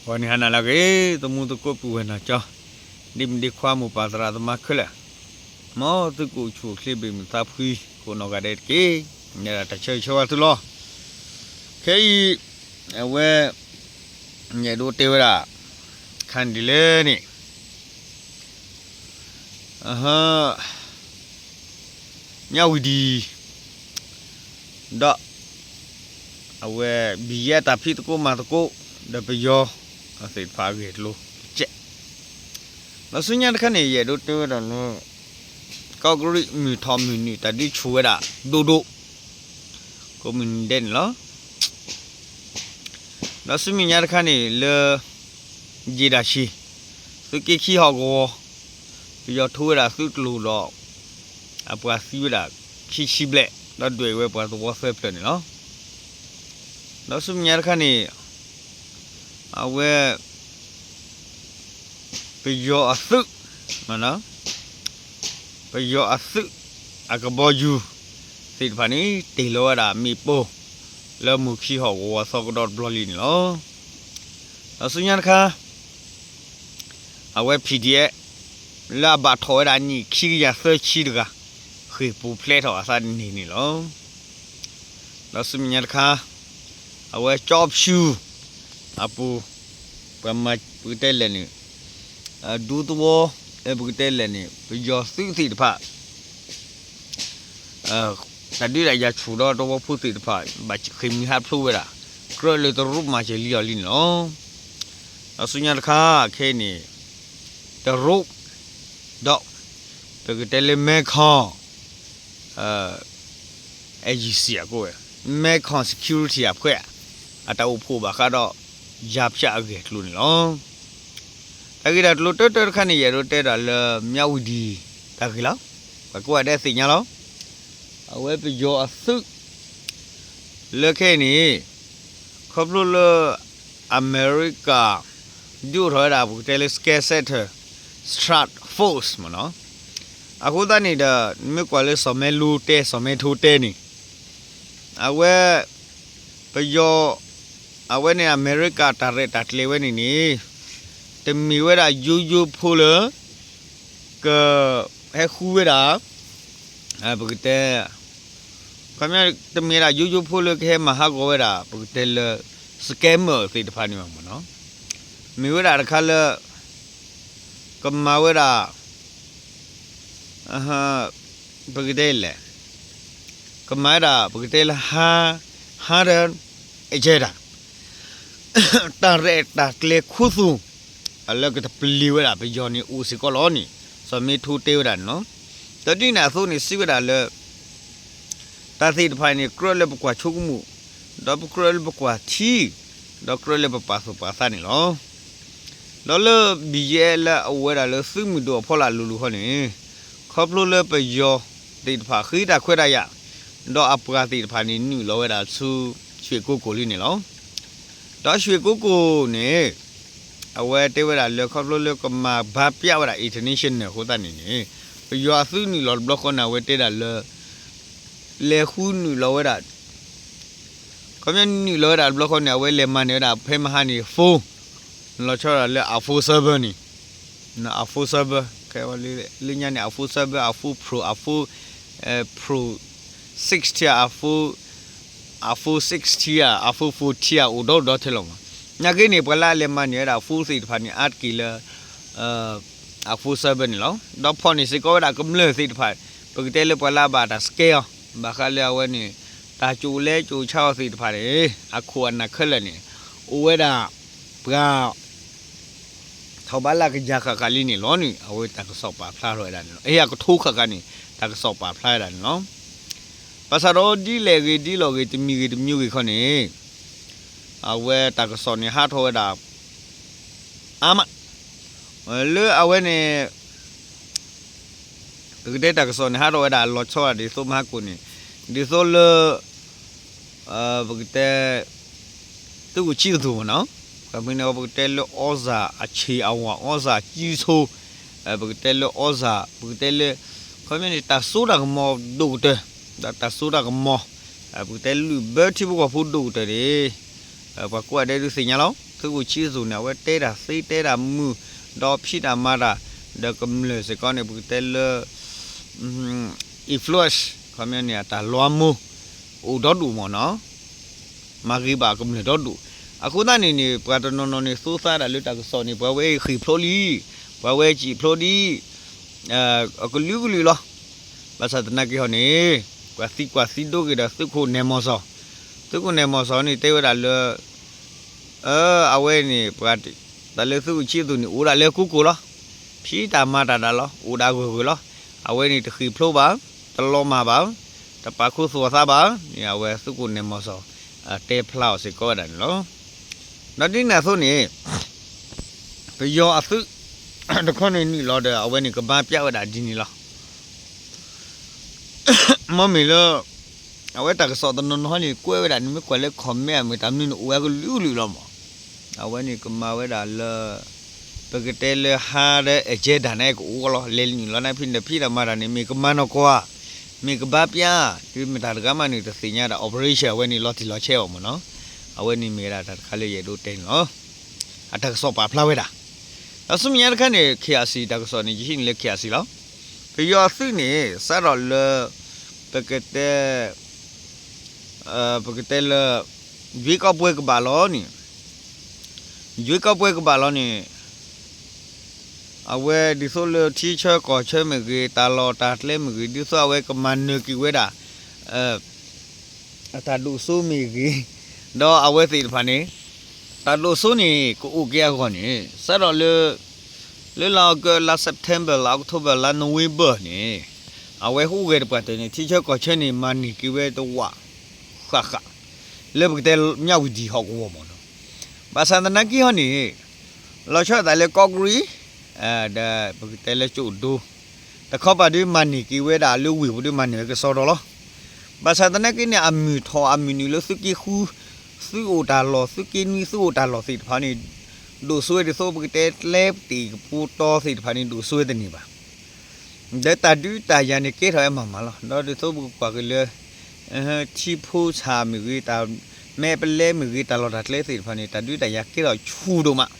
ဂီၤနံၤဟါနၤလၢအဂ့ၤ သမူသကိးပုၢ်ဝဲၢ်နီၢ်ကၠီ, ဒ့မုၣ်ဒ့ခွါမိၢ်ပၢ်သရၣ်သမါခဲလၢာ်, မ်သုကအိၣ်ဆူၣ်အိၣ်ချ့ဘၣ်မုာ်သးဖှံ ကိးနီၢ်ဂၤဒဲးတက့ၢ်. မ့ၢ်ဒၣ်တၢ်ဆၢဂ့ၤဆၢဝါသုလီၤ. ခဲအံၤ အဝဲ ယအဲၣ်ဒိးတဲဝဲဒၣ် ခါန့ၣ်ဒ်လဲၣ်န့ၣ် မၠၣ်ဝံၤဒံး ဒီး အဝဲ ဘံၣ်ယဲၢ်တၢ်ဖံးသကိးမၤသကိး ဒီးပယီၤသ့ၣ်တဖၣ်အဂ့ၢ်အကျိၤတကဲး. ဒီးဆူညါတခါန့ၣ် ယအဲၣ်ဒိးတဲဝဲဒၣ်လၢ ကီၢ်ကရံၣ်မုၢ်ထီၣ်မုၢ်နုာ် တၢ်ဒုးဆူၣ်ဝဲဒၣ်ဒိၣ်ဒိၣ် ကိးမုၢ်နံၤဒဲးန့ၣ်လီၤ. ဒီးဆူမဲာ်ညါတခါန့ၣ်လၢ ယ့ၢ်ဒၣ်ဆံး သုးက့ခံဟီၣ်ကဝီၤ ပယီၤထိဝဲဒၣ်သုးကျိၤဒီး အပှၤသံဝဲဒၣ်ခံဆံဘျဲၣ် ဒီးဒွဲၣ်ဝဲပှၤသဝီသၢဖျၢၣ်န့ၣ်လီၤ. ဒီးဆူမဲာ်ညါတခါန့ၣ် အဝဲ ပယီၤအသုး ပယီၤအသုး အကဘီယူၤသ့ၣ်တဖၣ်န့ၣ် တ့ၢ်လီၤဝဲဒၣ်မ့ၣ်ပိၢ် လၢမိၢ်ခံဟီၣ်ကဝီၤသီကဒီတဘျီလံန့ၣ်လီၤ. ဒီးဆူညါတခါ အဝဲ PDF လၢအဘၣ်ထီၣ်ဝဲဒၣ်နံၣ်ခံကယၤသၢဆံတဂၤ ဃ့ၢ်ပူၤဖျဲးထီၣ်အသးန့ၣ်န့ၣ်လီၤ. ဒီးဆူမဲာ်ညါတခါ အဝဲကၠီဖၠူၣ်အပူၤ ပှၤမၤပကတဲလဲၣ်န့ၣ် ဒူသဝီ ပကတဲလဲၣ်န့ၣ် ပယီၤသုးသ့ၣ်တဖၣ် တၢ်ဒုးတၢ်ယၤဆူၣ်ဒီးသဝီဖိသ့ၣ်တဖၣ် ဘၣ်ဃ့ၢ်မှံဟးဖျိးဝဲဒၣ် ကြၢးလၢတရူးမၤစၢၤလံအီၤလံန့ၣ်လီၤ. ဒီးဆူညါတခါခဲအံၤန့ၣ် တရူး ဒီး ပကတဲလၢ မဲခီ agency အကိးဝဲ မဲခီ security အဖှဲး အတၢ်အိၣ်ဖှိၣ်ဘၣ်ဃးဒီး ယၤဖၠးအဂ့ၢ်အကျိၤန့ၣ်လီၤ. တၢ်ဂ့ၢ်တၢ်ကျိၤတၢတၢတခါန့ၣ် ယအဲၣ်ဒိးတဲဒၣ်လၢ မၠၣ်ဝံၤဒံး တၢ်ဂ့ၢ်လီၤ. ပှၤကိးဂၤဒဲးသ့ၣ်ညါလီၤ. အဝဲပယီၤအသုး လၢခဲအံၤန့ၣ် ခီဖျိလၢ အမဲရကၤ ဒုးအိၣ်ထီၣ်ဝဲဒၣ် ပကတဲလၢ Scare Center Strike Force မ့ၢ်နီၤ. အဃိသတးန့ၣ်ဒီး နမ့ၢ်ကွၢ်လၢစီၤမဲလိတဲ စီၤမဲထိတဲန့ၣ် အဝဲ ပယီၤ အဝဲန့ၣ် အမဲရကၤတၢ်ရဲၣ်တၢ်ကျဲၤဝဲန့ၣ်န့ၣ် တမ့ၢ်ဝဲဒၣ်ယိယိဖိလၢ က ဟဲဃုဝဲဒၣ် ပကတဲ ခီပညီ တမ့ၢ်ဒၣ်ယိယိဖိလၢကဟဲမၤဟးဂီၤဝဲဒၣ် ပကတဲလၢ scammer သ့ၣ်တဖၣ်န့ၣ်ဘၣ်မ့ၢ်နီၤ. မ့ၢ်ဝဲဒၣ်တခါလၢ ကမၤဝဲဒၣ် ပကတဲလဲၣ် ကမၤဝဲဒၣ် ပကတဲလၢ ဟါ ဟါဒီး အကဲဒၣ် တၢ်ရဲၣ်တၢ်ကျဲၤခူသူၣ် အလၢကတပျံၤဝဲဒၣ်ပယီၤန့ၣ်အိၣ်စ့ၢ်ကီးလီၤန့ၣ် စီၤမ့ထိတဲဝဲဒၣ်န့ၣ်လီၤ. ဒီးဒ်န့ၣ်အသိးန့ၣ် စံးဝဲဒၣ်လၢ တၢ်သ့ၣ်တဖၣ်န့ၣ် ကြၢးလၢပကွၢ်ဆိကမိၣ် ဒီးပကြၢးလၢပကွၢ်ထံ ဒီးကြၢးလၢပပာ်သူၣ်ပာ်သးန့ၣ်လီၤ. ဒီးလၢ ဘံၣ်ယဲၢ် လၢအဝဲဒၣ်လၢသုးမုၢ်ဒိၣ်အဖီလာ်လိၤလိၤဃီန့ၣ် ခီဖျိလၢပယီၤသ့ၣ်တဖၣ်ဃ့တၢ်ခွဲးတၢ်ယာ် ဒီးအပှၤသ့ၣ်တဖၣ်န့ၣ် နုာ်လီၤဝဲဒၣ်ဆူ ရွှေကုက္ကို လံန့ၣ်လီၤ. ဒီး ရွှေကုက္ကို န့ၣ် အဝဲတဲဝဲဒၣ်လၢခီဖျိလၢကမၤဘါပျးဝဲဒၣ် international အဃိသတးန့ၣ်န့ၣ် ပယီၤအသုးနုာ်လီၤတဘျီဃီန့ၣ် အဝဲတဲဒၣ်လၢ လဲၤဃုနုာ်လီၤဝဲဒၣ် ခီပညီနုာ်လီၤဝဲဒၣ်တဘျီဃီန့ၣ် အဝဲလဲၤမၤန့ၢ်ဝဲဒၣ်ဖဲမဟါန့ၣ် phone လီၤဆီဒၣ်လၢ iPhone seven န့ၣ် iPhone seven ခဲဝဲလၢ လၢညါန့ၣ် iPhone seven, iPhone Pro, iPhone Pro sixteen, iPhone, iPhone sixteen ဧါ iPhone fourteen ဧါ အိၣ်ဒီဒီထဲလီၤမး. နာ်က့န့ၣ် ပှၤလၢအလဲၤမၤန့ၢ်ဝဲဒၣ် phone သ့ၣ်တဖၣ်န့ၣ် အါတက့ၢ်လၢ iPhone seven န့ၣ်လီၤ. ဒီးဖီၣ်န့ၢ်စ့ၢ်ကီးဝဲဒၣ်ကမျၢၢ်သ့ၣ်တဖၣ် ပကတဲလၢပှၤလၢအဘၣ်တၢ် scam အီၤ ဘၣ်ဃးလၢအဝဲန့ၣ် တၢ်ကၠိၣ်လဲကၠိၣ်ဆါအီၤသ့ၣ်တဖၣ်န့ၣ် အခိၣ်အနၢ်ခဲလၢာ်န့ၣ် အိၣ်ဝဲဒၣ် ပှၤ ထီၣ်ဘးလၢကယၤဃၣ်ဃၣ်လံန့ၣ်လီၤန့ၣ် အဝဲတၢ်ကစီၣ်ပာ်ဖျါထီၣ်ဝဲဒၣ်န့ၣ်လီၤ. အ့ၣ် အကထိဃၣ်ဃၣ်န့ၣ် တၢ်ကစီၣ်ပာ်ဖျါဝဲဒၣ်န့ၣ်လီၤ. ဘၣ်ဆၣ်ဒီးဒ်လဲၣ်ဂ့ၤဒ်လဲၣ်ဂ့ၤ တမံၤဂ့ၤတမံၤဂ့ၤခီန့ၣ် အဝဲတၢ်ကစီၣ်န့ၣ်ဟးထီၣ်ဝဲဒၣ် အါမး လၢအဝဲန့ၣ် ပကတဲတၢ်ကစီၣ်န့ၣ် ဟးထီၣ်ဝဲဒၣ်လီၤဆီဒၣ်ဒ်သိးမဟါကိၣ်န့ၣ် ဒ်သိးလၢ ပကတဲ သုးခိၣ်ဆံးကသူၣ်မ့ၢ်နီၤ ပမ့ၢ်န့ၣ် ပကတဲလၢ သြဇာအခြေအဝါ သြဇာကြီးစိုး ပကတဲလၢ သြဇာ ပကတဲလၢ ခီပညီန့ၣ် တၢ်စိတၢ်ကမီၤဒိၣ်ကတၢၢ် ဒီးတၢ်စိတၢ်ကမီၤ ပကတဲလုၢ်ဘၢထံဖိကီၢ်ဖိဒိၣ်ကတၢၢ်န့ၣ် ပှၤကွၢ်ဒဲဒုးသ့ၣ်ညါလီၤ. သုးခိၣ်ဆံးသူၣ်န့ၣ် အဝဲတဲတၢ်သ့တဲတၢ်မုာ်, ဒီးဖံးတၢ်မၤတၢ်, ဒီးကမျၢၢ်စ့ၢ်ကီးန့ၣ် ပကတဲလၢ influence ခီပညီန့ၣ် အတၢ်လွှမ်းမိုး အိၣ်ဒီဒူၣ်မ့ၢ်နီၤ, မၤဂ့ၤဘၣ်ကမျၢၢ်ဒီဒူၣ်. အဃိသတးန့ၣ်န့ၣ် ပှၤတနီၤနီၤန့ၣ် သိသးဒၣ်လၢတၢ်ကစီၣ်န့ၣ် ပှၤဝဲဃ့ၢ်ဖျိလံ, ပှၤဝဲစံာ်ဖျိဒံး, အကလုာ်ကလုာ်လီၤ. ဘၣ်ဆၣ်သနာ်က့ဟီန့ၣ် ပှၤသံကွၢ်သံဒိက့ၤဒီးသုးခိၣ်နဲၣ်မီၤစီၤ, သုးခိၣ်နဲၣ်မီၤစီၤန့ၣ် တဲဝဲဒၣ်လၢ အဝဲန့ၣ် ပှၤ တၢ်လၢသုးခိၣ်ဆံးသူၣ်န့ၣ် အိၣ်ဒၣ်လၢကိးကိးလီၤ. ဖံးတၢ်မၤတၢ်ဒၣ်လီၤ, အိၣ်ဒၣ်ဂၢၢ်ဂၢၢ်လီၤ. အဝဲန့ၣ်တဃ့ၢ်ဖျိဘၣ်, တလီၤမၢ်ဘၣ်, တပာ်ခူသူၣ်အသးဘၣ်န့ၣ် အဝဲသုးခိၣ်နဲၣ်မီၤစီၤ တဲဖျါအီၤစ့ၢ်ကီးဝဲဒၣ်န့ၣ်လီၤ. ဒီးဒ်န့ၣ်အသိးန့ၣ် ပယီၤအသုး တခီန့ၣ်နုာ်လီၤဒီး အဝဲန့ၣ်ကဘါပျၢ်ဝဲဒၣ်ဒ်န့ၣ်လီၤ. မ့မ့ၢ်လၢ အဝဲတၢ်ကစီၣ်တနီၤနီၤဟီန့ၣ် ကွဲးဝဲဒၣ်န့ၣ် မ့ၢ်ကွၢ်လၢ comment မ့ၢ်တၢ်မနုၤန့ၣ် အိၣ်ဝဲကလုာ်ကလုာ်လီၤမး. အဝဲန့ၣ်ကမၤဝဲဒၣ်လၢ ပကတဲလၢ hidden agenda န့ၣ်ကအိၣ်လီၤ. လဲၤနုာ်လီၤန့ၣ် ဖံးနဖံးတၢ်မၤတၢ်န့ၣ် မ့ၢ်ကမၤနီၢ်ကွၢ်, မ့ၢ်ကဘါပျၢ်, ဒ်မတၤတဂၤမးန့ၣ် တသ့ၣ်ညါဒၣ် operation အဝဲန့ၣ်လီၤတံၢ်လီၤဆဲးအီၤမ့ၢ်နီၤ. အဝဲန့ၣ်မ့ၢ်ဝဲဒၣ်တၢ်တခါလၢယအဲၣ်ဒိးတဲန့ၣ်လီၤ. အတၢ်ကစီၣ်ပာ်ဖျါဝဲဒၣ် ဒီးဆူမဲာ်ညါတခါန့ၣ် KIC တၢ်ကစီၣ်န့ၣ် ယဟံးန့ၢ်လၢ KIC လီၤ. ပယီၤအသုးန့ၣ် စးထီၣ်လၢ ပကတဲ ပကတဲလၢ ရွေးကောက်ပွဲကဘၣ်လီၤန့ၣ်, ရွေးကောက်ပွဲကဘၣ်လီၤန့ၣ် အဝဲဒ်သိးလၢထံဆၢကီၢ်ဆၢမ့ၢ်ဂ့ၤ, တၢ်လီၢ်တၢ်ကျဲမ့ၢ်ဂ့ၤ, ဒ်သိးအဝဲကမၤနၢၤက့ၤဝဲဒၣ် အတၢ်ဒိၣ်စိမ့ၢ်ဂ့ၤ, ဒီးအဝဲသ့ၣ်တဖၣ်န့ၣ် တၢ်ဒိၣ်စိန့ၣ် ကအိၣ်က့ၤအဂီၢ်န့ၣ် စးထီၣ်လၢ လၢလါအီကူး, လါ September, လါ October, လါ November န့ၣ် အဝဲဟူးဂဲၤတပှၢ်တၢၢ်န့ၣ် ထံဆၢကီၢ်ဆၢန့ၣ် မၤန့ၢ်က့ၤဝဲတဝးဃၣ်ဃၣ် လၢပကတဲမြဝတီဟီၣ်ကဝီၤမ့ၢ်နီၤ. ဘၣ်ဆၣ်သနာ်က့ဟီန့ၣ် လီၤဆီဒၣ်တၢ်လၢကီၢ်ကရံၣ် ဒီးပကတဲလၢကၠိၣ်ဒိ တခီပၤဒုးမၤန့ၢ်က့ၤဝဲဒၣ်လၢဝ့ၢ်ပူၤဒုး မၤန့ၢ်ဝဲကစီဒီလီၤ. ဘၣ်ဆၣ်သနာ်က့န့ၣ် အမုၢ်ထီၣ်အမုၢ်နုာ်လၢသုးက့ဃု, သုးအိၣ်တၢ်လီၢ်, သုးက့နွံ, သုးအိၣ်တၢ်လီၢ်သ့ၣ်တဖၣ်န့ၣ် ဒိၣ်စိဝဲဒ်သိးပကတဲကျဲသ့ၣ်ကပူၤတီသ့ၣ်တဖၣ်န့ၣ် ဒိၣ်စိဝဲတန့ၢ်ဘၣ်. ဒီးတၢ်ဒုးတၢ်ယၤန့ၣ်ကဲထီၣ်ဝဲမးမးလီၤ. ဒီးဒ်သိးပကကွၢ်က့ၤလၢ ထံဖိဆၣ်မ့ၢ်ဂ့ၤ, တၢ်မဲာ်ပလဲမ့ၢ်ဂ့ၤ, တၢ်လီၢ်တၢ်ကျဲသ့ၣ်တဖၣ်န့ၣ် တၢ်ဒုးတၢ်ယၤကဲထီၣ်ဆူၣ်ဒိၣ်မး,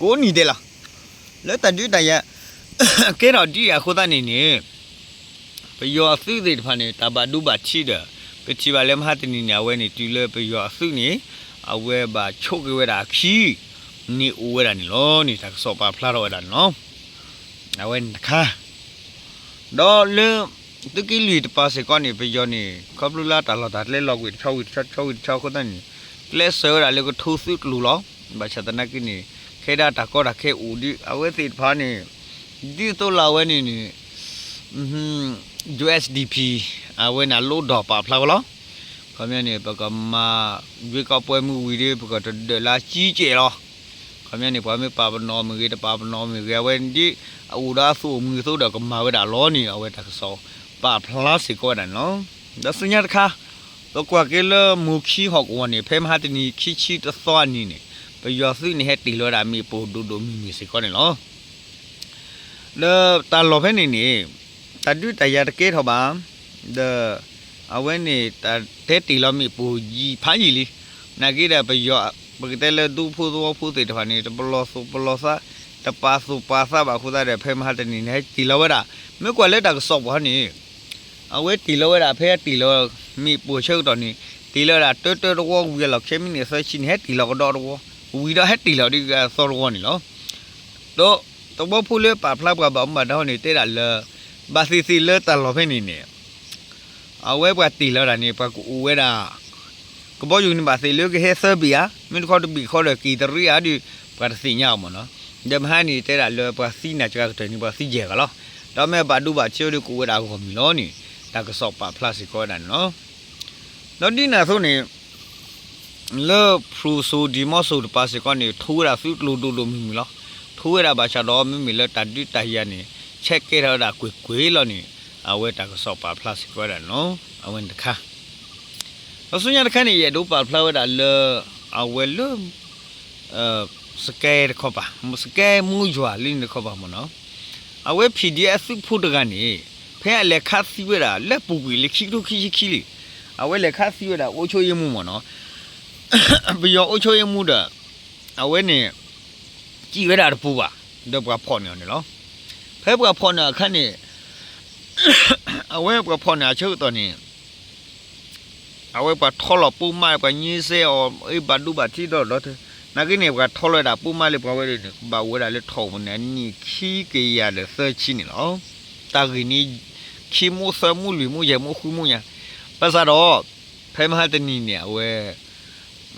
ကိးနံၤဒဲးလီၤ. လၢတၢ်ဒုးတၢ်ယၤ ကဲထီၣ်ဒ်အံၤအဃိသတးန့ၣ်န့ၣ် ပယီၤအသုးသ့ၣ်တဖၣ်န့ၣ် တၢ်ဘၣ်ဒိဘၣ်ထံးဒီး ပထံၣ်ဘၣ်လၢမဟါတနံၤန့ၣ် အဝဲန့ၣ်တုၤလၢပယီၤအသုးန့ၣ် အဝဲဘၣ်ဆိးက့ၤဝဲဒၣ်အခံ န့ၣ်အိၣ်ဝဲဒၣ်န့ၣ်လီၤန့ၣ် တၢ်ကစီၣ်ပာ်ဖျါထီၣ်ဝဲဒၣ်န့ၣ်လီၤ. အဝဲန့ၣ်တခါ ဒီးလၢ သုးက့လွံၢ်တပၤစ့ၢ်ကီးန့ၣ် ပယီၤန့ၣ် ခီဖျိလၢတၢ်လီၢ်တၢ်ကျဲလီၤကွံာ်တဆီဝံၤတဆီ တဆီဝံၤတဆီအဃိသတးန့ၣ် ကျဲးစၢးဝဲဒၣ်လၢကထိသုးကျိၤလီၤ. ဘၣ်ဆၣ်သနာ်က့န့ၣ် ခဲဒၣ်တၢ်ကီတၢ်ခဲအိၣ်ဒ်အဝဲသ့ၣ်တဖၣ်န့ၣ် ဒ်သိးလၢအဝဲန့ၣ်န့ၣ် ယူၣ်အၢၣ်စီၣ်ဒံၣ်ပံၣ် အဝဲန့ၣ်အလိၣ်ဒီးပာ်ဖျါဝဲလီၤ. ခီပညီန့ၣ် ပကမၤ ရွေးကောက်ပွဲမုၢ်ဝံၤဒီး ပကတဒၢးလၢအကံကဲးလီၤ. ခီပညီန့ၣ် ပှၤမ့ၢ်ပာ်ပနီၣ်မ့ၢ်ဂ့ၤ တပာ်ပနီၣ်မ့ၢ်ဂ့ၤ အဝဲဒ်အအိၣ်ဒီးအသူၣ်အိၣ်မုာ်အသိးဒီးကမၤဝဲဒၣ်လီၤန့ၣ် အဝဲတၢ်ကစီၣ်ပာ်ဖျါစ့ၢ်ကီးဝဲဒၣ်န့ၣ်လီၤ. ဒီးဆူညါတခါ ပကွၢ်က့ၤလၢမိၢ်ခံဟီၣ်ကဝီၤန့ၣ် ဖဲမဟါတနံၤခံဆံတသီအနံၤန့ၣ် ပယီၤသုးန့ၣ်ဟဲတ့ၢ်လီၤဝဲဒၣ်မ့ၣ်ပိၢ်ဒိၣ်ဒိၣ်မုၢ်မုၢ်စ့ၢ်ကီးန့ၣ်လီၤ. ဒီးတၢ်လီၢ်ဖဲန့ၣ်န့ၣ် တၢ်ဒုးတၢ်ယၤတကဲထီၣ်ဘၣ်. ဒီး အဝဲန့ၣ် တၢ်တဲတ့ၢ်လီၤမ့ၣ်ပိၢ်ယံာ်ဖးယံာ်လံ. နာ်က့ဒီးပယီၤ ပကတဲလၢဒူဖိသဝီဖိသ့ၣ်တဖၣ်န့ၣ် တပလီၢ်သူၣ်ပလီၢ်သး တပာ်သူၣ်ပာ်သးဘၣ်အဃိသတးဒီး ဖဲမဟါတနံၤန့ၣ် ဟဲတ့ၢ်လီၤဝဲဒၣ် မ့ၢ်ကွၢ်လၢတၢ်ကစီၣ်ပူၤဟီန့ၣ် အဝဲတ့ၢ်လီၤဝဲဒၣ် ဖဲတ့ၢ်လီၤမ့ၣ်ပိၢ်ဆၢကတီၢ်န့ၣ် တ့ၢ်လီၤဝဲဒၣ်တၢတၢတဝီ ဝံၤအလီၢ်ခံမံးနံးသၢဆံန့ၣ် ဟဲတ့ၢ်လီၤကဒီးတဝီ ဝံၤဒီးဟဲတ့ၢ်လီၤဒ်အသီတဝီန့ၣ်လီၤ. ဒီးသဝီဖိလၢပာ်ဖျါပှၤဘၣ်မူဘၣ်ဒါဟီန့ၣ် တဲဒၣ်လၢ ဘၣ်သ့ၣ်သ့ၣ်လၢတၢ်လီၢ်ဖဲန့ၣ်န့ၣ် အဝဲပှၤတ့ၢ်လီၤဒၣ်န့ၣ် ပှၤကအိၣ်ဝဲဒၣ် ကဘီယူၤန့ၣ်ဘၣ်သ့ၣ်လၢကဟဲသၢဘ့ၣ်ဧါ, မ့ၢ်တခီတဘ့ၣ်ဃီဒီးက့ၤတရံးဧါဒီး ပှၤတသ့ၣ်ညါအီၤမ့ၢ်နီၤ. ဒီးမဟါန့ၣ် တဲဒၣ်လၢပှၤသံနာ်က့ကတၢၢ်န့ၣ် ပှၤသံယဲၢ်ဂၤလီၤ. ဒီးမ့ၢ်ဘၣ်ဒိဘၣ်ထံးဒီးကအိၣ်ဝဲဒၣ်အဂီၢ်မုၢ်လီၤန့ၣ် တၢ်ကစီၣ်ပာ်ဖျါစ့ၢ်ကီးဝဲဒၣ်န့ၣ်လီၤ. ဒီးဒ်န့ၣ်အသိးန့ၣ် လၢဖရူစိၤဒံၤမီစိၤတပၤစ့ၢ်ကီးန့ၣ် ထိဝဲဒၣ်သုးကျိၤဒိၣ်ဒိၣ်မုၢ်မုၢ်လီၤ. ထိဝဲဒၣ်ဘၣ်ဆၣ်ဒီး မ့မ့ၢ်လၢတၢ်ဒုးတၢ်ယၤန့ၣ် ဆဲးကဲထီၣ်ဝဲဒၣ်ကွ့ၢ်ကွ့ၢ်လီၤန့ၣ် အဝဲတၢ်ကစီၣ်ပာ်ဖျါစ့ၢ်ကီးဝဲဒၣ်န့ၣ်လီၤ. အဝဲန့ၣ်တခါ ဒီးဆူညါတခါန့ၣ် ယအဲၣ်ဒိးပာ်ဖျါဝဲဒၣ်လၢ အဝဲလၢ စကဲတခီပၤ စကဲမိယွၤလၢန့ၣ်တခီပၤမ့ၢ်နီၤ. အဝဲ PDF သုးဖိတဂၤန့ၣ် ဖဲအလဲၤခးသံဝဲဒၣ် လၢပူၤကွံာ်လၢခံကထိခံဆံခံလံ. အဝဲလဲၤခးသံဝဲဒၣ် အုပ်ချုပ်ရေးမှူးမ့ၢ်နီၤ. ပယီၤအုပ်ချုပ်ရေးမှူးဒီး အဝဲန့ၣ် စံးဝဲဒၣ်တပူၤဘၣ်, ဒီးပှၤဖီၣ်န့ၢ်အီၤန့ၣ်လီၤ. ဖဲပှၤဖီၣ်န့ၢ်အခါန့ၣ် အဝဲပှၤဖီၣ်န့ၢ်အဆၢကတီၢ်န့ၣ် အဝဲပှၤထီလီၤပိာ်မၣ် ပှၤညိစဲအီၤ အ့ၣ် ဘၣ်ဒိဘၣ်ထံးဒီးဒီး နာ်က့န့ၣ် ပှၤထီလီၤဝဲဒၣ်ပိာ်မၣ်လၢပှၤဝဲဒၣ်န့ၣ် ကဘၣ်အိၣ်ဝဲဒၣ်လၢထီၣ်ပူၤန့ၣ် အနံၣ်ခံကယၤဒီးသၢဆံန့ၣ်လီၤ. တၢ်ဂ့ၢ်န့ၣ် ခံမိၢ်သၢမိၢ်လွံၢ်မိၢ်ယဲၢ်မိၢ်ဃုမိၢ်ညါ, ဘၣ်ဆၣ်ဒီး ဖဲမဟါတနံၤန့ၣ် အဝဲ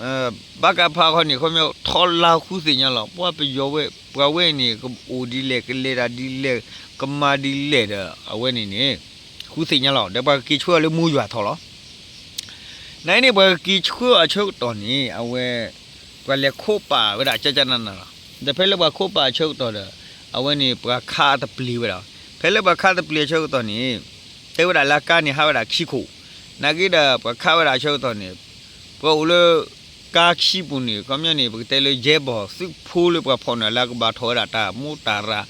ဘၣ်ကဖးခီန့ၣ် ခီပညီထီလါဃုသ့ၣ်ညါလီၤ. ပှၤပယီၤဝဲ ပှၤဝဲန့ၣ် ကအိၣ်ဒ်လဲၣ် ကလဲၤတၢ်ဒ်လဲၣ် ကမၤဒ်လဲၣ်ဒီး အဝဲန့ၣ်န့ၣ် ဃုသ့ၣ်ညါလီၤ. ဒီးပှၤကက့ၤဆှၢအီၤလၢမိၢ်ယွၤထီၣ်လီၤ. နာ်က့န့ၣ် ပှၤကက့ၤဆှၢအီၤအဆၢကတီၢ်န့ၣ် အဝဲ ပှၤလဲၤခိးပာ်ဝဲဒၣ်ကကနနလီၤ. ဒီးဖဲလၢပှၤခိးပာ်အဆၢကတီၢ်ဒီး အဝဲန့ၣ် ပှၤခးအတပျ့ၤဝဲဒၣ်. ဖဲလၢပှၤခးတပျ့ၤအဆၢကတီၢ်န့ၣ် တဲဝဲဒၣ်လၢအကါန့ၣ် ဟးဝဲဒၣ်ခံခိၣ်, နာ်က့ဒီး ပှၤခးဝဲဒၣ်အဆၢကတီၢ်န့ၣ် ပှၤအိၣ်လၢ ကါခံပူၤန့ၣ် ခီပညီန့ၣ် ပကတဲလၢ ရဲဘော် သုးဖိလၢပှၤဖီၣ်န့ၢ်လၢကဘၣ်ထီၣ်ဝဲဒၣ်တၢ်မူတၢ်ရၣ်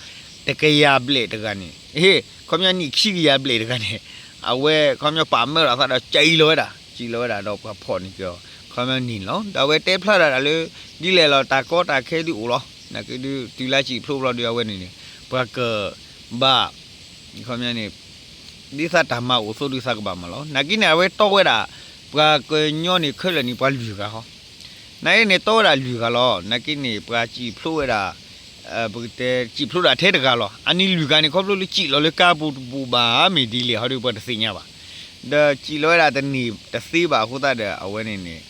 တကယၤဘျဲၣ်တဂၤန့ၣ်, ခီပညီနံၣ်ခံကယၤဘျဲၣ်တဂၤန့ၣ် အဝဲခီပညီပာ်မၢလီၤသးဒီး စံၣ်လီၤဝဲဒၣ် စံၣ်လီၤဝဲဒၣ်ဒီးပှၤဖီၣ်န့ၢ်က့ၤအီၤ ခီပညီန့ၣ်လီၤ. ဒီးအဝဲတဲဖျါဒၣ်တၢ်လၢ ဒ်လဲၣ်လီၤ တၢ်ကီတၢ်ခဲဒုးအိၣ်လီၤ. နာ်က့ဒုးတုၤလၢစံၣ်ဖျိးဘျီဒီး အဝဲန့ၣ်န့ၣ် ပှၤကဘၣ် ခီပညီန့ၣ် ဒ်သးတၢ်မၤအိၣ်အသိးဒုးသးကဘၣ်မၤလီၤ. နာ်က့န့ၣ် အဝဲတီဝဲဒၣ် ပှၤကညီန့ၣ်ခဲလၢာ်န့ၣ် ပှၤလွံၢ်ဂၤဃီ, နာ်က့န့ၣ် တီဝဲဒၣ်လွံၢ်ဂၤလီၤ. နာ်က့န့ၣ် ပှၤစံၣ်ဖျိးဝဲဒၣ် ပကတဲ စံၣ်ဖျိးဒၣ်ထဲတဂၤလီၤ. အနံၤလွံၢ်ဂၤန့ၣ် ခီဖျိလၢစံၣ်လီၤလၢကါပူၤတဘူၣ်ဘၣ် မ့ၢ်ဒ်လဲၣ်ဟီဒီး ပှၤတသ့ၣ်ညါဘၣ်. ဒီးစံၣ်လီၤဝဲဒၣ်တန့ၢ်တသ့ဘၣ်အဃိသတးဒီး အဝဲန့ၣ်န့ၣ်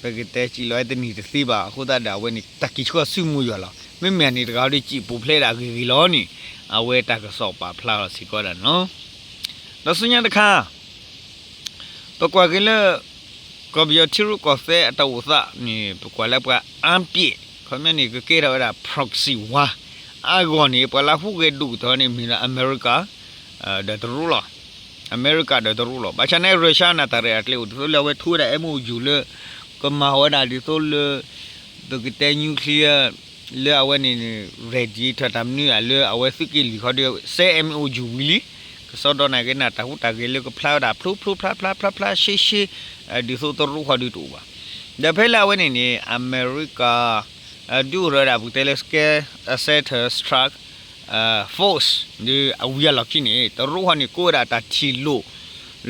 ပကတဲစံၣ်လီၤဝဲတန့ၢ်တသ့ဘၣ်အဃိသတးဒီး အဝဲန့ၣ် တၢ်က့ၤဆှၢဆူမိၢ်ယွၤလီၤ. မ့မ့ၢ်အန့ၣ်တဂၤဟီဒီး စံၣ်ပူၤဖျဲးဒၣ်ဂ့ၤဂ့ၤလီၤန့ၣ် အဝဲတၢ်ကစီၣ်ပာ်ဖျါလီၤစ့ၢ်ကီးဒၣ်န့ၣ်လီၤ. ဒီးဆူညါတခါ ပကွၢ်က့ၤလၢ ကီၢ်ပယီၤထံရူၢ်ကီၢ်သဲးအတၢ်အိၣ်သးန့ၣ် ပကွၢ်လၢပှၤအါပျဲၢ် ခီပညီန့ၣ် ကကဲထီၣ်ဝဲဒၣ် proxy war အါဂီၢ်န့ၣ် ပှၤလၢဟူးဂဲၤဒိၣ်ကတၢၢ်န့ၣ် မ့ၢ်ဒၣ်အမဲရကၤ ဒီးတရူးလီၤ. အမဲရကၤဒီးတရူးလီၤ. ဘၣ်ဆၣ်န့ၣ် ရၢၡါန့ၣ် တၢ်ရဲၣ်တၢ်ကျဲၤအိၣ်ဒ်သိးလၢအဝဲထူဝဲဒၣ် MOU လၢ ကမၤဝဲဒၣ်ဒ်သိးလၢ ပကတဲ nuclear လၢအဝဲန့ၣ်န့ၣ် ready ထၢၣ်တၢ်မနုၤအလၢအဝဲသုးက့လွံၢ်ခီဒီး စဲ MOU ဝံၤလံ. ကစီဒီးနာ်က့န့ၣ် တၢ်ဟူးတၢ်ဂဲၤလၢကဖျါဝဲဒၣ်ဖျိဖျိဖျါဖျါဖျါဖျါရှဲရှဲ ဒ်သိးတရူးခီဒီးတအိၣ်ဘၣ်. ဒီးဖဲလၢအဝဲန့ၣ်န့ၣ် အမဲရကၤ ဒုးအိၣ်ထီၣ်ဝဲဒၣ်ပကတဲလၢ Scattered Strike Force ဒီးအဝံၤအလီၢ်ခံန့ၣ် တရူးခီန့ၣ် ကိးဝဲဒၣ်တၢ်ထံၣ်လိာ်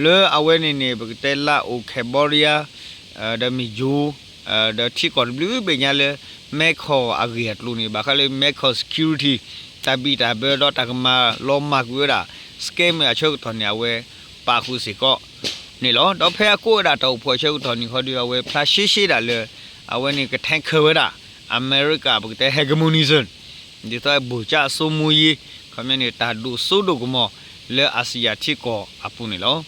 လၢအဝဲန့ၣ်န့ၣ် ပကတဲလၢအိၣ် Cambodia ဒီး Mizo ဒီးထံကီၢ်တဘျုးဘ့ၣ်ညါလၢ မဲခီၣ် အဂ့ၢ်အကျိၤန့ၣ် ဘၣ်ဃးလၢ မဲခီၣ် security တၢ်ဘံၣ်တၢ်ဘၢဒီးတၢ်ကမၤလီၤမၢ်ကွံာ်ဝဲဒၣ် scam အဆၢကတီၢ်န့ၣ် အဝဲပာ်ဃုာ်စ့ၢ်ကီးန့ၣ်လီၤ. ဒီးဖဲအကိးဝဲဒၣ်တၢ်အိၣ်ဖှိၣ်အဆၢကတီၢ်န့ၣ်ခီဒီး အဝဲဖျါရှဲရှဲဒၣ်လၢ အဝဲန့ၣ်က tank ဝဲဒၣ် အမဲရကၤ ပကတဲ hegemony ဒ်သိး ဗိုလ်ချုပ်စိုးမိုးရေး ခီပညီန့ၣ် တၢ်ဒိၣ်စိဒိၣ်ကမီၤ လၢအၡံယၤထံကီၢ်အပူၤန့ၣ်လီၤ.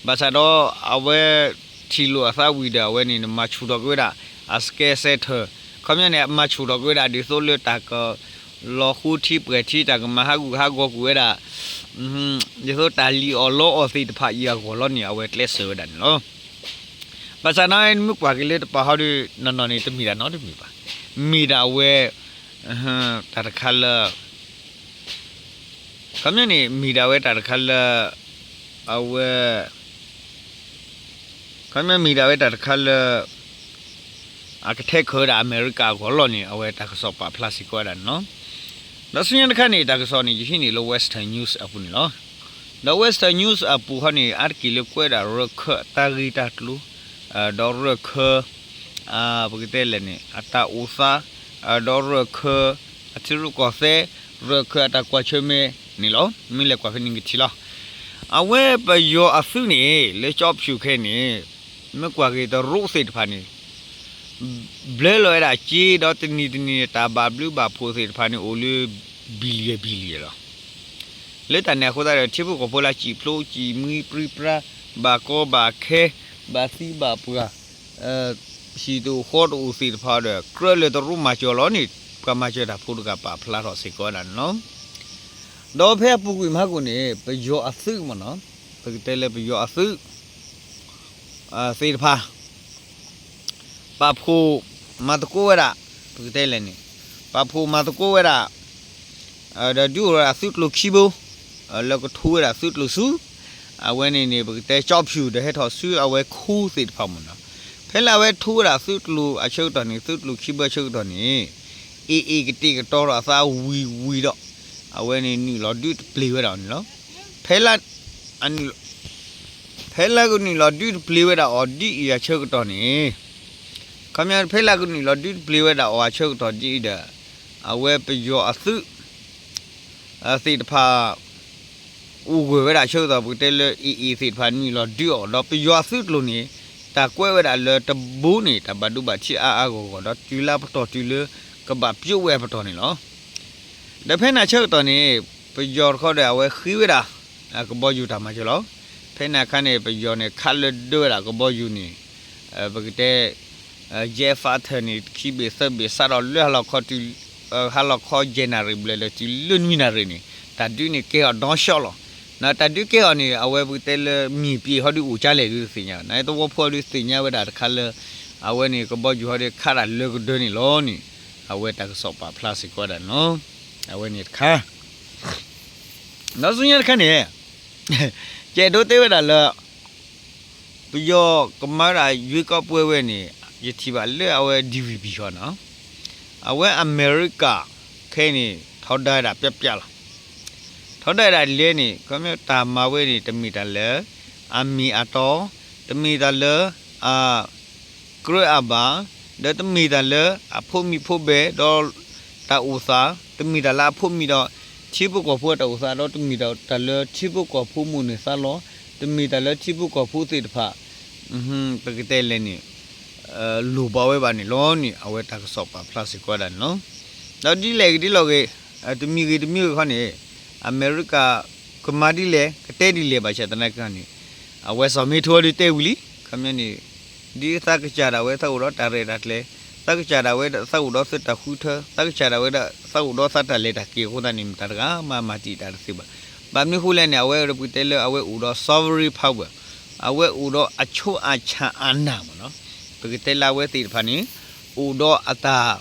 ဘၣ်ဆၣ်ဒီးအဝဲထံၣ်လိာ်အသးဝံၤဒီး အဝဲန့ၣ် မၤဆူၣ်ထီၣ်က့ၤဝဲဒၣ် အ scattered ခီပညီန့ၣ် မၤဆူၣ်ထီၣ်က့ၤဝဲဒၣ်ဒ်သိးလၢတၢ်ကလီၤဃိထံပှဲၤထံ တၢ်ကမၤဟးဂူာ်ဟးဂီၤကွံာ်ဝဲဒၣ် ဒ်သိးတၢ်လံၣ်အီၣ်လီအီၣ်သ့ၣ်တဖၣ်အံၤအဂီၢ်လီၤန့ၣ် အဝဲကျဲးစၢးဝဲဒၣ်န့ၣ်လီၤ. ဘၣ်ဆၣ်န့ၣ် မ့ၢ်ကွၢ်က့ၤလၢတပၤဟီဒီး နီၢ်နီၢ်န့ၣ် တမ့ၢ်ဒၣ်နီတမံၤဘၣ်. မ့ၢ်ဒၣ်ဝဲ တၢ်တခါလၢ ခီပညီန့ၣ် မ့ၢ်ဒၣ်ဝဲတၢ်တခါလၢ အဝဲ ခီပညီမ့ၢ်ဒၣ်ဝဲတၢ်တခါလၢ အကထဲခၢးဝဲဒၣ်အမဲရကၤအဂီၢ်လီၤန့ၣ် အဝဲတၢ်ကစီၣ်ပာ်ဖျါစ့ၢ်ကီးဝဲဒၣ်န့ၣ်လီၤ. ဒီးဆူညါတခါန့ၣ် တၢ်ကစီၣ်န့ၣ် ယဟံးန့ၢ်လၢ Western News အပူၤန့ၣ်လီၤ. ဒီး Western News အပူၤခီန့ၣ် အါတက့ၢ်လၢကွဲးဒၣ်ရၢၢ်ခၢၣ်အတၢ်ဂ့ၢ်တၢ်ကျိၤ ဒီးရၢၢ်ခၢၣ် ပကတဲလဲၣ်န့ၣ် အတၢ်အိၣ်သး ဒီးရၢၢ်ခၢၣ်အထံရူၢ်ကီၢ်သဲး ရၢၢ်ခၢၣ်အတၢ်ကွၢ်ဆၢၣ်မဲာ်န့ၣ်လီၤ. မ့ၢ်လဲၤကွၢ်ဖဲန့ၣ်ကထံၣ်လီၤ. အဝဲပယီၤအသုးန့ၣ် လၢကၠီဖၠူၣ်ခဲအံၤန့ၣ် မ့ၢ်ကွၢ်က့ၤတရူးသ့ၣ်တဖၣ်န့ၣ် ဘျၢလီၤဝဲဒၣ်စ့ ဒီးတနံၤတနံၤန့ၣ် တၢ်ဘၣ်ဘျုးဘၣ်ဖှိၣ်သ့ၣ်တဖၣ်န့ၣ် အိၣ်လၢ billion billion လီၤ. လၢတၢ်န့ၣ်အဃိသတးဒီး ထံဖိကီၢ်ဖိလၢစံၣ်ဖျိးစံၣ်မှံပြံပြါ ဘၣ်ကီဘၣ်ခဲ ဘၣ်သံဘၣ်ပှၢ် ဟံၣ်တအိၣ်ဃီတအိၣ်သ့ၣ်တဖၣ်ဒီး ကြၢးလၢတရူးမၤစၢၤလီၤန့ၣ် ပှၤမၤစၢၤတၢ်ဖိတဂၤပာ်ဖျါထီၣ်စ့ၢ်ကီးဝဲဒၣ်န့ၣ်လီၤ. ဒီးဖဲအပူၤကွံာ်မဟါကိၣ်န့ၣ် ပယီၤအသုးမ့ၢ်နီၤ ပကတဲလၢပယီၤအသုး သ့ၣ်တဖၣ် ပာ်ဖှိၣ်မၤသကိးဝဲဒၣ် ပကတဲလဲၣ်န့ၣ် ပာ်ဖှိၣ်မၤသကိးဝဲဒၣ် ဒီးဒုးအိၣ်ဝဲဒၣ်သုးကျိၤခံဘိ လၢကထိဝဲဒၣ်သုးကျိၤဆူ အဝဲန့ၣ်န့ၣ် ပကတဲကၠီဖၠူၣ်ဒီးဟဲထီၣ်ဆူအဝဲခူသ့ၣ်တဖၣ်မ့ၢ်နီၤ. ဖဲလၢအဝဲထိဝဲဒၣ်သုးကျိၤအဆၢကတီၢ်န့ၣ် သုးကျိၤခံဘၢဆၢကတီၢ်န့ၣ် AA ကတဲာ်ကတီၤထီၣ်အသးဝံၤဝံၤဒီး အဝဲန့ၣ်နုာ်လီၤဒုးတပျ့ၤဝဲဒၣ်အီၤန့ၣ်လီၤ. ဖဲလၢ ဖဲလၢကနုာ်လီၤဒုးတပျ့ၤဝဲဒၣ်အီၤဒ်အံၤအဆၢကတီၢ်န့ၣ် ခီပညီ ဖဲလၢကနုာ်လီၤဒုးတပျ့ၤဝဲဒၣ်အီၤအဆၢကတီၢ်ဒ်အံၤဒီး အဝဲပယီၤအသုး သ့ၣ်တဖၣ် အိၣ်ဂၢၢ်ဝဲဒၣ်ဆၢကတီၢ် ပကတဲလၢ AA သ့ၣ်တဖၣ်နုာ်လီၤဒုးအီၤ ဒီးပယီၤအသုးကျိၤန့ၣ် တၢ်ကွဲးဝဲဒၣ်လၢတဘိန့ၣ် တၢ်ဘၣ်ဒိဘၣ်ထံးအါအါဂီၢ်ဂီၢ် ဒီးတုၤလၢပတီၢ်တုၤလၢ ကဘၣ်ပျိးဝဲအပတီၢ်န့ၣ်လီၤ. ဒီးဖဲန့ၣ်ဆၢကတီၢ်န့ၣ် ပယီၤတခီဒီးအဝဲဃ့ဝဲဒၣ် ကဘီယူၤတၢ်မၤစၢၤလီၤ. ဖဲန့ၣ်အခါန့ၣ် ပယီၤန့ၣ် ခးလၢဒၢဝဲဒၣ်ကဘီယူၤန့ၣ် ပကတဲ jet fighter န့ၣ် ခံဘ့ၣ်သၢဘ့ၣ် စးထီၣ်လၢဟါလီၤခီတုၤ ဟါလီၤခီယဲၢ်နၣ်ရံၣ်ဘျဲၣ်လၢတုၤလၢနွံနၣ်ရံၣ်န့ၣ် တၢ်ဒုးန့ၣ်ကဲအီၤဒီရှီလီၤ. နတၢ်ဒုးကဲအီၤန့ၣ် အဝဲပကတဲလၢမ့ၢ်ပှဲၤဟီဒုးအိၣ်ကၢလဲၣ်ဒုးတသ့ၣ်ညါ, နတဝီဖိဟီဒုးသ့ၣ်ညါဝဲဒၣ်တခါလၢ အဝဲန့ၣ်ကဘီယူၤဟီဒုးခးတၢ်လၢကဒၢန့ၣ်လီၤန့ၣ် အဝဲတၢ်ကစီၣ်ပာ်ဖျါစ့ၢ်ကီးဝဲဒၣ်န့ၣ်လီၤ. အဝဲန့ၣ်တခါ ဒီးဆူညါတခါန့ၣ် ယအဲၣ်ဒိးတဲဝဲဒၣ်လၢ ပယီၤကမၤဝဲဒၣ်ယွ့ကီးပှဲၤဝဲန့ၣ် ယထံၣ်ဘၣ်လၢအဝဲ DVB ဟီနီၤ, အဝဲအမဲရကၤခဲအံၤန့ၣ် ထီဒါဝဲဒၣ်ပျၢ်ပျၢ်လီၤ. ထီဒါဝဲဒၣ်လဲၣ်န့ၣ် ခီဖျိတၢ်မၤဝဲန့ၣ် တမ့ၢ်တၢ်လၢ အမ့ၢ်အတီ, တမ့ၢ်တၢ်လၢ အ ကြၢးအဘၣ်, ဒီးတမ့ၢ်တၢ်လၢအဖိမံၤဖိဘဲဒီးတၢ်အိၣ်သး, တမ့ၢ်တၢ်လၢအဖိမံၤဒီး ထံဖိကီၢ်ဖိအတၢ်အိၣ်သး, ဒီးတမ့ၢ်တၢ်လၢထံဖိကီၢ်ဖိမိၣ်န့ၢ်သးလီ, တမ့ၢ်တၢ်လၢထံဖိကီၢ်ဖိသ့ၣ်တဖၣ် ပကတဲလဲၣ်န့ၣ် လိၣ်ဘၣ်ဝဲဘၣ်န့ၣ်လီၤန့ၣ် အဝဲတၢ်ကစီၣ်ပာ်ဖျါစ့ၢ်ကီးဝဲဒၣ်န့ၣ်လီၤ. ဒီးဒ်လဲၣ်ဂ့ၤဒ်လဲၣ်ဂ့ၤ တမံၤဂ့ၤတမံၤဂ့ၤခီန့ၣ် အမဲရကၤ ကမၤဒ်လဲၣ် ကတဲဒ်လဲၣ်ဘၣ်ဆၣ်သနာ်က့န့ၣ် အဝဲစီၤမ့ထိအီၤဒုးတဲဝံၤလံ ခီပညီန့ၣ် ဒ်သးကစၢ်ဒၣ်ဝဲသးအိၣ်ဒီးတၢ်ရဲၣ်တၢ်ကျဲၤ, သးကစၢ်ဒၣ်ဝဲဒၣ်သးအိၣ်ဒီးသုးတၢ်ဃုထၢ, သးကစၢ်ဒၣ်ဝဲဒၣ်သးအိၣ်ဒီးသးတၢ်လဲၤတၢ်က့ၤအဃိသတးန့ၣ် မတၤတဂၤမၤမၤတံာ်တာ်တသ့ဘၣ်. ဘၣ်မနုၤဃိလဲၣ်န့ၣ် အဝဲပကတဲလၢအဝဲအိၣ်ဒီး sovereign power, အဝဲအိၣ်ဒီးအဆိအဆၣ်အနၢ်မ့ၢ်နီၤ, ပကတဲလၢအဝဲသ့ၣ်တဖၣ်န့ၣ် အိၣ်ဒီးအတၢ်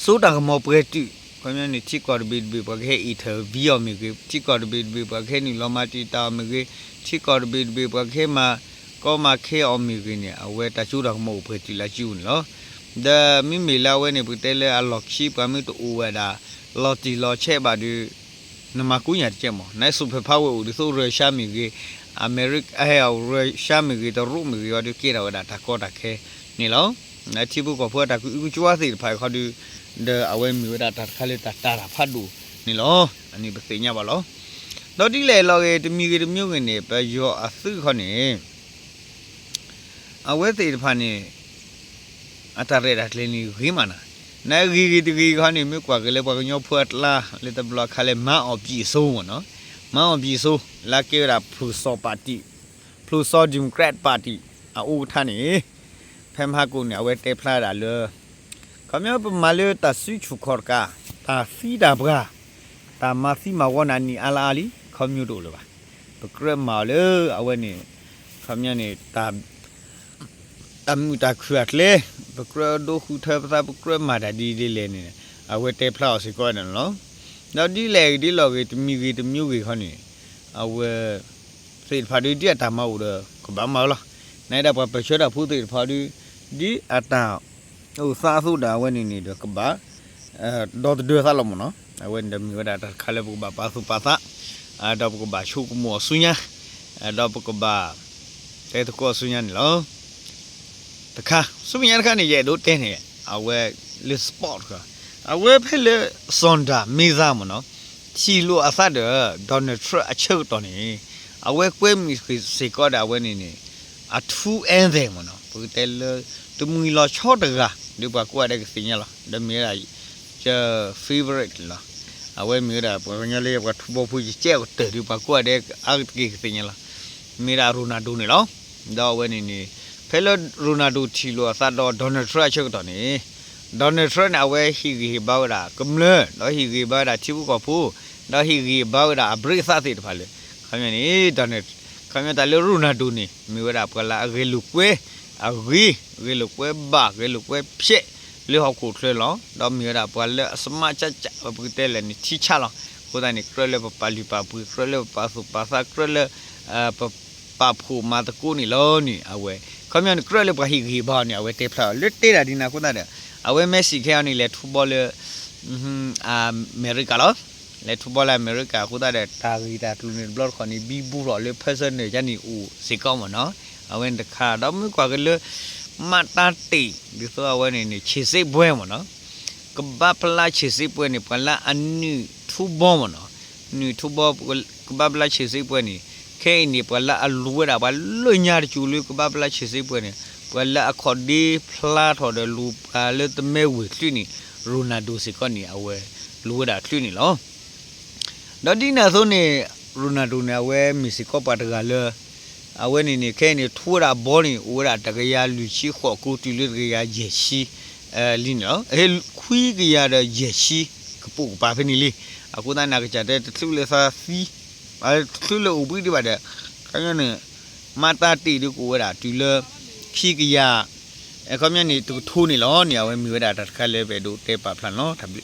စိတၢ်ကမီၤပှဲၤတုာ်, ခီပညီန့ၣ် ထံကီၢ်တဘ့ၣ်တဘ့ၣ်ပှၤကဟဲ intervene အီၤမ့ၢ်ဂ့ၤ, ထံကီၢ်တဘ့ၣ်တဘ့ၣ်ပှၤကဟဲနုာ်လီၤမၤတံာ်တာ်အီၤမ့ၢ်ဂ့ၤ, ထံကီၢ်တဘ့ၣ်တဘ့ၣ်ပှၤကဟဲမၤကီမၤခဲအီၤမ့ၢ်ဂ့ၤန့ၣ် အဝဲတၢ်စိတၢ်ကမီၤအိၣ်ပှဲၤတုာ်လၢအစုပူၤန့ၣ်လီၤ. ဒီးမ့မ့ၢ်လၢအဝဲန့ၣ် ပကတဲလၢအလီၢ်ခံပှၤမ့ၢ်တအိၣ်ဝဲဒၣ် လီၤတံၢ်လီၤဆဲးဘၣ်ဒီး နမၤကူညၣ်တကဲမ့ၢ် န super power အိၣ်ဒ်သိး Russia မ့ၢ်ဂ့ၤ, အမဲရကၤ ဟဲ Russia မ့ၢ်ဂ့ၤ တရူးမ့ၢ်ဂ့ၤအီၤဒီး ကဲထီၣ်ဝဲဒၣ်တၢ်ကီတၢ်ခဲန့ၣ်လီၤ. ထံဖိကီၢ်ဖိအတၢ်ကအုကကွၢ်သ့ၣ်တဖၣ်ခီဒီး ဒီးအဝဲမ့ၢ်ဝဲဒၣ်တၢ်တခါလၢတၢ်တာ်တၢ်ဖးဒိၣ်န့ၣ်လီၤ. အန့ၣ်ပသ့ၣ်ညါဘၣ်လီၤ. ဒီးဒ်လဲၣ်လီၤဂ့ၤ တမံၤဂ့ၤတမံၤဂ့ၤန့ၣ် ပယီၤအသုးခီန့ၣ် အဝဲသ့ၣ်တဖၣ်န့ၣ် အတၢ်ရဲၣ်တၢ်ကျဲၤန့ၣ်ဂ့ၤမးနၤ, နဂ့ၤဂ့ၤတဂ့ၤခီန့ၣ် မ့ၢ်ကွၢ်က့ၤလၢပှၤကညီဖိအကျါ လၢတဘျီအခါလၢ မၤအီၤဘံၣ်စိမ့ၢ်နီၤ, မၤအီၤဘံၣ်စိ လၢကဲဝဲဒၣ် ဖျိၣ်စီၤ party, ဖျိၣ်စီၤ Democrat Party အအိၣ်ကထါန့ၣ် ဖဲမဟါကိၣ်န့ၣ် အဝဲတဲဖျါဒၣ်လၢ ခီပညီပမၤလၢတၢ်စုဆူၣ်ခီၣ်တကး, တၢ်သံတၢ်ပှၢ်, တၢ်မၤသံမၤဝီနၤနံၣ်အါလါအါလံ ခီပညီတအိၣ်လၢၤဘၣ်. ပကြၢးမၤအီၤလၢအဝဲန့ၣ် ခီပညီန့ၣ် တၢ် တၢ်မုာ်တၢ်ခုၣ်အကျဲ, ပကြၢးဒိဃုထၢပသး ပကြၢးမၤတၢ်ဒ်ဒ်လဲၣ်န့ၣ် အဝဲတဲဖျါအီၤစ့ၢ်ကီးန့ၣ်လီၤ. ဒီးဒ်လဲၣ်ဂ့ၤဒ်လဲၣ်ဂ့ၤ တမံၤဂ့ၤတမံၤဂ့ၤခီန့ၣ် အဝဲသ့ၣ်တဖၣ်ဒုး ဒ်အတၢ်မၤအိၣ်ဒီး ကဘၣ်မၤဝဲလီၤ. နဒၣ်ပှၤပၢၢ်ဆၢတၢ်ဖိသ့ၣ်တဖၣ်ဒုး ဒ်အတၢ်အိၣ်သးအသိးဒီးအဝဲန့ၣ်န့ၣ်ဒီးကဘၣ် ဒီသဒၢသးလီၤမ့ၢ်နီၤ. အဝဲန့ၣ်ဒီးမ့ၢ်ဝဲဒၣ်တၢ်တခါလၢပကဘၣ်ပာ်သူၣ်ပာ်သး, ဒီးပကဘၣ်ဆိကမိၣ်အီၤဆူညါ, ဒီးပကဘၣ် တဲသကိးအီၤဆူညါန့ၣ်လီၤ. တခါ ဆူမဲာ်ညါတခါန့ၣ် ယအဲၣ်ဒိးတဲန့ၣ် အဝဲလၢ sport တခါ, အဝဲဖဲလၢ Sundar Mehta မ့ၢ်နီၤ ထံၣ်လိာ်အသးဒီး Donald Trump အဆၢကတီၢ်န့ၣ် အဝဲကွဲမုာ်စ့ၢ်ကီးဒၣ်အဝဲန့ၣ်န့ၣ် အထူ anthem မ့ၢ်နီၤ ပကတဲလၢ တမှံၤလီၤဆီတဂၤ ဒီးပှၤကိးဂၤဒဲးကသ့ၣ်ညါလီၤ. ဒီးမ့ၢ်ဝဲဒၣ် ယ favorite လီၤ. အဝဲမ့ၢ်ဝဲဒၣ် ပှၤကညီလၢပှၤထူဘီဖိ ယကဲအကတၢၢ်ဒီး ပှၤကိးဂၤဒဲးအါတက့ၢ်ကသ့ၣ်ညါလီၤ. မ့ၢ်ဒၣ် Ronaldo န့ၣ်လီၤ. ဒီးအဝဲန့ၣ်န့ၣ် ဖဲလၢ Ronaldo ထံၣ်လိာ်အသးဒီး Donald Trump အဆၢကတီၢ်န့ၣ် Donald Trump န့ၣ် အဝဲဟ့ၣ်ဂံၢ်ဟ့ၣ်ဘါဝဲဒၣ်ကမျၢၢ်, ဒီးဟ့ၣ်ဂံၢ်ဘါဝဲဒၣ်ထံဖိကီၢ်ဖိ, ဒီးဟ့ၣ်ဂံၢ်ဟ့ၣ်ဘါဝဲဒၣ်အဘြ့းအသးသ့ၣ်တဖၣ်လၢ ခီပညီန့ၣ် Donald ခီပညီတၢ်လၢ Ronaldo န့ၣ် မ့ၢ်ဝဲဒၣ်ပှၤလၢအဂဲၤလိာ်ကွဲအဂ့ၤ, ဂဲၤလိာ်ကွဲဘၣ်, ဂဲၤလိာ်ကွဲဖျဲးလၢဟီၣ်ခိၣ်ချၢလီၤ. ဒီးမ့ၢ်ဝဲဒၣ်ပှၤလၢအ smart ကၢ်ကၢ် ပကတဲလဲၣ်န့ၣ် ထံဆးလီၤ. အဃိသတးန့ၣ် ကြၢးလၢပပာ်လုၢ်ပာ်ပှ့ၤ, ကြၢးလၢပပာ်သူၣ်ပာ်သး, ကြၢးလၢ ပ ပာ်ဖှိၣ်မၤသကိးန့ၣ်လီၤန့ၣ် အဝဲ ခီပညီန့ၣ် ကြၢးလၢပှၤဟ့ၣ်ဂံၢ်ဘါအီၤန့ၣ် အဝဲတဲဖျါအီၤလၢတဲဒၣ်ဒ်န့ၣ်အဃိသတးဒီး အဝဲ Messi ခဲအံၤန့ၣ် လဲၤထူဘီလၢ အမဲရကၤလီၤ. လဲၤထူဘီလၢအမဲရကၤအဃိသတးဒီး တၢ်ဂ့ၢ်တၢ်ကျိၤန့ၣ်တဘျီတခီၣ်န့ၣ် ဘံဘူထီၣ်လၢ personal ယါန့ၣ်အိၣ်စ့ၢ်ကီးမ့ၢ်နီၤ. အဝဲန့ၣ်တခါ ဒီးမ့ၢ်ကွၢ်က့ၤလၢ မးတၢ်တ့ၢ် ဒ်သိးအဝဲန့ၣ်န့ၣ် ခြေစစ်ပွဲ မ့ၢ်နီၤ. ကဘၣ်ဖျါ ခြေစစ်ပွဲ န့ၣ် ပှၤလၢအနုာ်ထူဘီမ့ၢ်နီၤ. နုာ်ထူဘီ ကဘၣ်ဖျါ ခြေစစ်ပွဲ န့ၣ် ခဲအံၤန့ၣ် ပှၤလၢအလူၤဝဲဒၣ် ပှၤလၢညါတစိၤလၢကဘၣ်ဖျါ ခြေစစ်ပွဲ န့ၣ် ပှၤလၢအခီၣ်ဒ့ဖျါထီၣ်ဒီးလူၤပှၤလၢသမၢဝ့ၢ်ချုးန့ၣ် Ronaldo စ့ၢ်ကီးန့ၣ် အဝဲလူၤဝဲဒၣ်ချုးန့ၣ်လီၤ. ဒီးဒ်န့ၣ်အသိးန့ၣ် Ronaldo န့ၣ် အဝဲမ့ၢ်စ့ၢ်ကီးပှၤတဂၤလၢ အဝဲန့ၣ်န့ၣ် ခဲအံၤန့ၣ် ထူဝဲဒၣ်ဘီန့ၣ် အိၣ်ဝဲဒၣ်တကယၤလွံၢ်ဆံဃိးကိး တုၤလၢတကယၤယဲၢ်ဆံ လံန့ၣ်လီၤ. ခွံကယၤဒီးယဲၢ်ဆံ ကပိာ်ကပၤဖဲန့ၣ်လံ. အဃိသတးန့ၣ် အကစၢ်တဲတချုးလၢသးသံ တချုးလၢအိၣ်ဘှံးဒံးဘၣ်ဒီး ခီပညီန့ၣ် မးတၢ်တ့ၢ်ဒီးကအိၣ်ဝဲဒၣ်တုၤလၢ ခံကယၤ အခီပညီန့ၣ် တကထိန့ၣ်လီၤန့ၣ် အဝဲမ့ၢ်ဝဲဒၣ်တၢ်တခါလၢပအဲၣ်ဒိးတဲပာ်ဖျါန့ၣ်လီၤ. တၢ်ဘျုး